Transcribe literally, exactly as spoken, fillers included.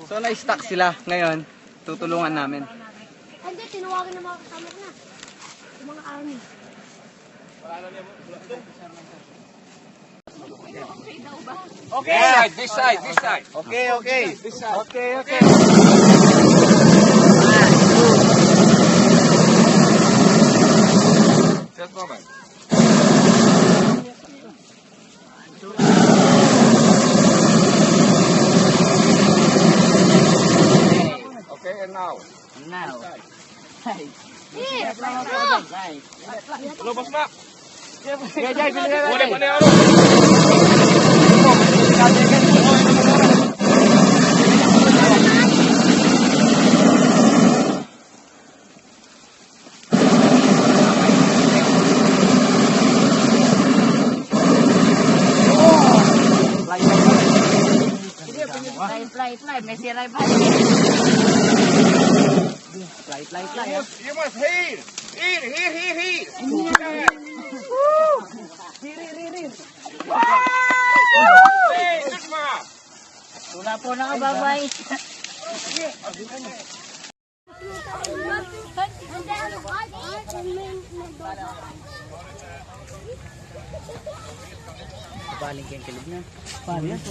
So, na-stuck sila. Ngayon, tutulungan namin. Hindi, tinawagan ng mga kasama ko na. Yung mga army. Okay. This side, this side, this side. Okay, okay. This side. Okay, okay. Just moment. Okay, and now? Now. Lumabas na! Boleh, boleh, aro. Fly, fly, fly. May sira pa. Fly, fly, fly, ah. You must, you must hear. Hear, hear, hear, hear. Hear, hear, hear, hear. Hey, good man. Wala po nakababay. Baling keng kilid na. Paano yan?